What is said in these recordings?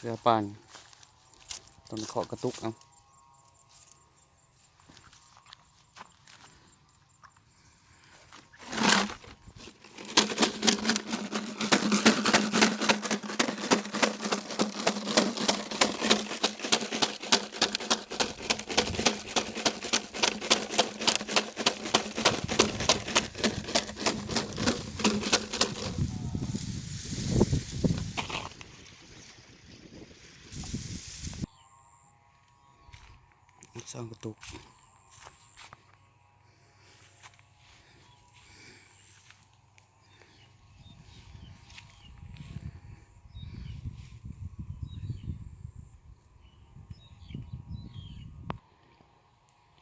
ເຮືອປານ ຕ້ອງໄປເຄາະກະຕຸກເອົາ. ສອງກະຕຸກ.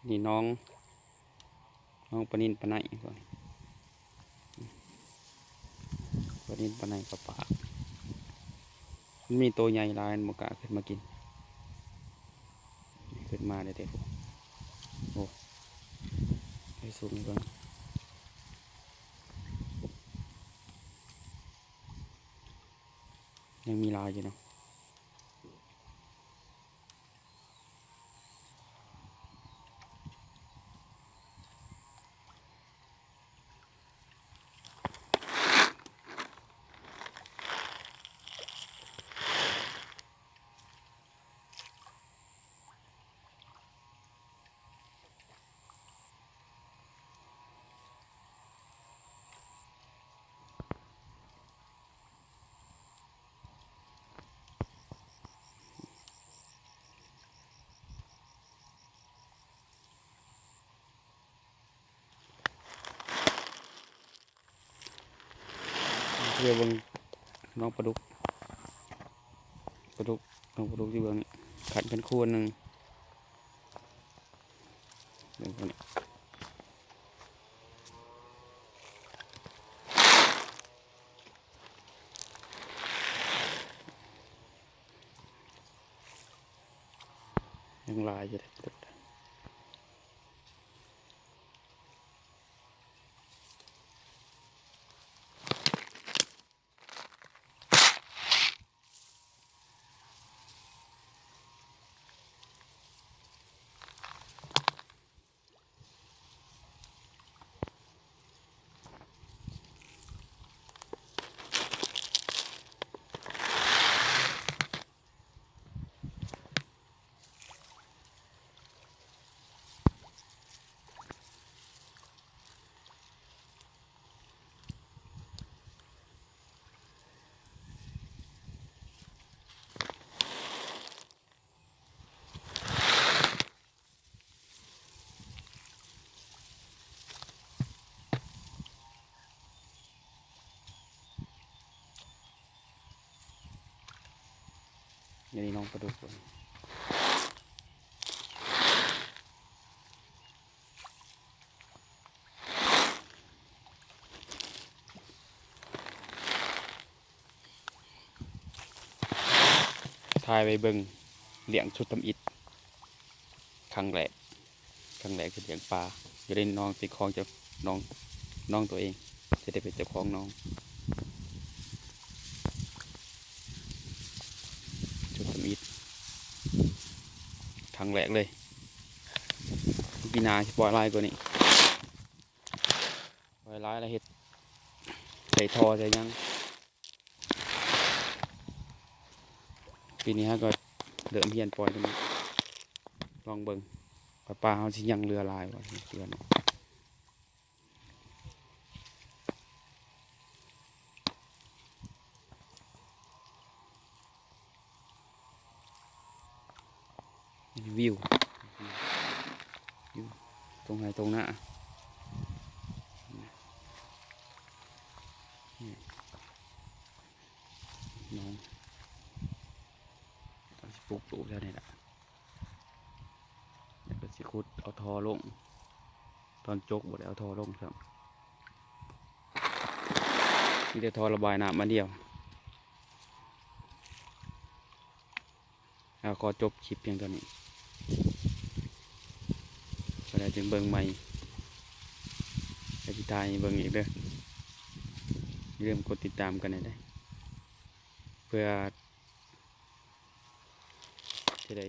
ນີ້ໜອງ ໜອງປານິນປາໄນ ປານິນປາໄນ ປາປາກ ມັນມີໂຕໃຫຍ່ຫຼາຍ ມັນບໍ່ກ້າຂຶ້ນມາກິນ ຂຶ້ນມາໄດ້ແຕ່ ໂອ້ ໃຫ້ຊູມໃຫ້ເບິ່ງ ຍັງມີຫຼາຍຢູ່ເນາະ. ເພື່ອເບິ່ງນ້ອງປາດຸກ ປາດຸກ ນ້ອງປາດຸກຢູ່ເບື້ອງນີ້ ຂັນເປັນຄູ່ໜຶ່ງ ເບິ່ງພຸ້ນ ຍັງຫຼາຍຢູ່ເດ້. ອັນນີ້ນ້ອງປາດຸກ ຖ່າຍໄວ້ເບິ່ງ ລ້ຽງຊຸດທຳອິດ ຄັ້ງແລກ ຄັ້ງແລກທີ່ລ້ຽງປາ ຢາກໄດ້ນ້ອງເປັນຂອງເຈົ້າ ນ້ອງ ນ້ອງຕົວເອງ ຈະໄດ້ເປັນເຈົ້າຂອງນ້ອງ ຊຸດທຳອິດ ຄັ້ງແລກເລີຍ. ປີໜ້າຊິປ່ອຍຫຼາຍກວ່ານີ້ ປ່ອຍຫຼາຍແລ້ວເຮັດໃສ່ທໍ່ໃສ່ຫຍັງ. ປີນີ້ເຮົາກໍເລີ່ມຮຽນປ່ອຍແລ້ວ ລອງເບິ່ງວ່າປາເຮົາຊິຍັງເຫຼືອຫຼາຍບໍ່ ເຫຼືອໜ້ອຍ. ວິວ ວິວທົ່ງໄຮ່ທົ່ງນາ ນ້ອງ ເຮົາຊິປູກຕູບແຖວນີ້ລະ ແລ້ວກໍຊິຂຸດເອົາທໍ່ລົງ ຕອນຈົກບໍ່ໄດ້ເອົາທໍ່ລົງຊ້ຳ ມີແຕ່ທໍ່ລະບາຍນ້ຳອັນດຽວ. ເອົາ ຂໍຈົບຄລິບພຽງເທົ່ານີ້ ແລ້ວຈຶ່ງເບິ່ງໃໝ່ ແລ້ວຊິຖ່າຍໃຫ້ເບິ່ງອີກເດີ. ຢ່າລືມກົດຕິດຕາມກັນແດ່ເດີ ເພື່ອ ຈະໄດ້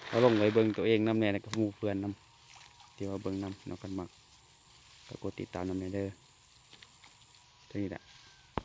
ເອົາລົງໄວ້ເບິ່ງໂຕເອງນຳແດ່ ແລ້ວກໍໝູ່ເພື່ອນນຳ ທີ່ວ່າເບິ່ງນຳເນາະ ຄັນມັກກໍກົດຕິດຕາມນຳແດ່ເດີ. ໂຕນີ້ແຫຼະ